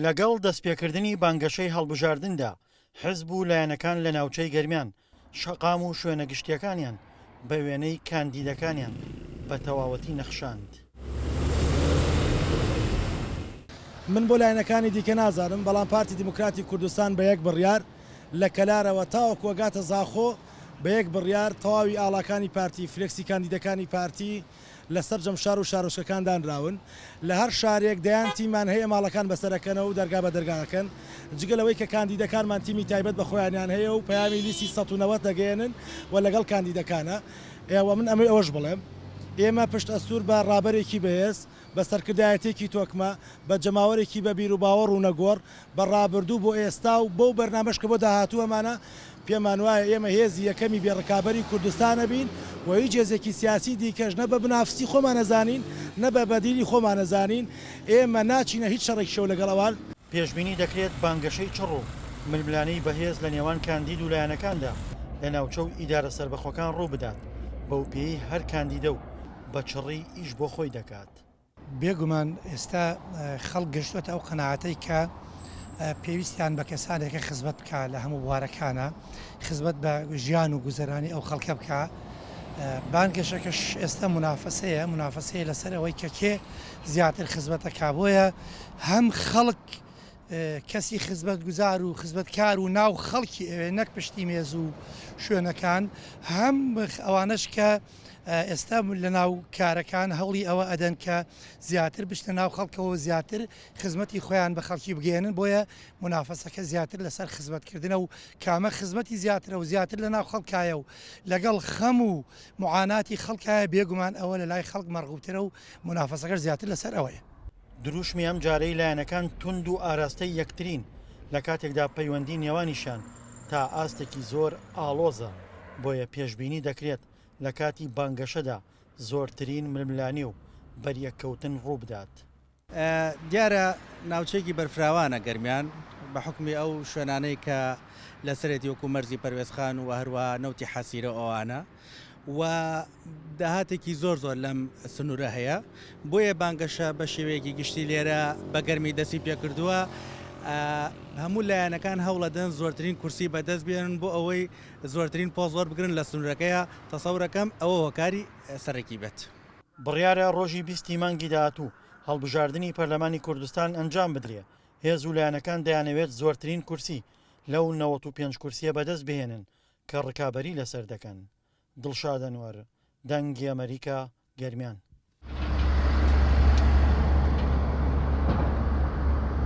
لەگەڵ دەستپێکردنی بانگەشەی هەڵبژاردندا، حزب و لایەنەکان لە ناوچەی گەرمیان شەقام و شوێنە گشتییەکانیان بە وێنەی کاندیدەکانیان بە تەواوەتی نەخشاند. من بۆ لایەنەکانی دیکە نازانم، بەڵام پارتی دیموکراتی کوردستان بە یەک بڕیار لە کەلارەوە تاوەکو ئەگاتە زاخۆ بە یەک بڕیار تەواوی ئاڵاکانی پارتی، فلێکسی کاندیدەکانی پارتی لە سەرجەم شار و شارۆچکەکان دانراون. لە هەر شارێک دەیان تیممان هەیە ماڵەکان بەسەر ئەکەنەوە و دەرگا بە دەرگا ئەکەن. جگە لەوەی کە کاندیدەکانمان تیمی تایبەت بە خۆیانیان هەیە و پەیامی لیستی 190 دەگەیەنن و لەگەڵ کاندیدەکانە. و من ئەمەوێ ئەوەش بڵێم ئێمە پشت ئەستوور بە ڕابەرێکی بەهێز، بە سەرکردایەتییەکی تۆکمە، بە جەماوەرێکی بە بیروباوەڕ و نەگۆڕ، بە ڕابردوو بۆ ئێستا و بەو بەرنامەش کە بۆ داهاتوو هەمانە، پێمان وایە ئێمە هێزی یەکەمی بێ ڕکابەری کوردستان ئەبین و هیچ هێزێکی سیاسی دیکەش نە بە منافسی خۆمان ئەزانین، نە بە بەدیلی خۆمان ئەزانین، ئێمە ناچینە هیچ شەڕێکیشەوە لەگەڵ ئەوان. پێشبینی دەکرێت بانگەشەی چڕ و ململانێی بەهێز لە نێوان کاندید و لایەنەکاندا لە ناوچە و ئیدارە سەربەخۆکان ڕووبدات، بەوپێیەی هەر کاندیدە و بە چڕی ئیش بۆ خۆی دەکات. بێگومان ئێستا خەڵک گەشتووەتە ئەو قەناعەتەی کە پێویستیان بە کەسانێکە خزمەت بکا لە هەموو بوارەکانە، خزمەت بە ژیان و گوزەرانی ئەو خەڵکە بکا. بانگەشەکەش ئێستا مونافەسەیە، مونافەسەیە لەسەر ئەوەی کە کێ زیاتر خزمەت ئەکا. بۆیە هەم خەڵک کەسی خزمەتگوزار و خزمەتکار و ناو خەڵکی ئەوێ نەک پشتی مێز و شوێنەکان، هەم ئەوانەش کە ئێستا لەناو کارەکان هەوڵی ئەوە ئەدەن کە زیاتر بچنە ناو خەڵکەوە و زیاتر خزمەتی خۆیان بە خەڵکی بگەیەنن، بۆیە مونافەسەکە زیاتر لەسەر خزمەتکردنە و کامە خزمەتی زیاترە و زیاتر لەناو خەڵکایە و لەگەڵ خەم و موعاناتی خەڵکایە بێگومان ئەوە لەلای خەڵک مەرغوبترە و مونافەسەکەش زیاتر لەسەر ئەوەیە. دروشمی ئەمجارەی لایەنەکان توند و ئاراستەی یەکترین، لە کاتێکدا پەیوەندی نێوانیشیان تا ئاستێکی زۆر ئاڵۆزە، بۆیە پێشبینی دەکرێت لە کاتی بانگەشەدا زۆرترین ململانێ و بەریەککەوتن ڕووبدات. دیارە ناوچەیەکی بەرفراوانە گەرمیان بە حوکمی ئەو شوێنانەی کە لەسەرێتی وەکو مەرزی پەروێزخان و هەروەها نەوتی حەسیرە و ئەوانە و داهاتێکی زۆر زۆر لەم سنوورە هەیە بۆیە بانگەشە بە شێوەیەکی گشتی لێرە بە گەرمی دەستی پێکردووە هەموو لایەنەکان هەوڵەدەن زۆرترین کورسی بەدەست بێنن بۆ ئەوەی زۆرترین پۆست وەربگرن لە سنوورەکەیە تەسەورەکەم ئەوە هۆکاری سەرەکی بێت. بڕیارە ڕۆژی 20 ی مانگی داهاتوو هەڵبژاردنی پەرلەمانی کوردستان ئەنجام بدرێ، هێز و لایەنەکان دەیانەوێت زۆرترین کورسی لەو 95 کورسییە بەدەست بهێنن کە ڕکابەری لەسەر دەکەن. دڵشاد ئەنوەر، دەنگی ئەمەریکا، گەرمیان.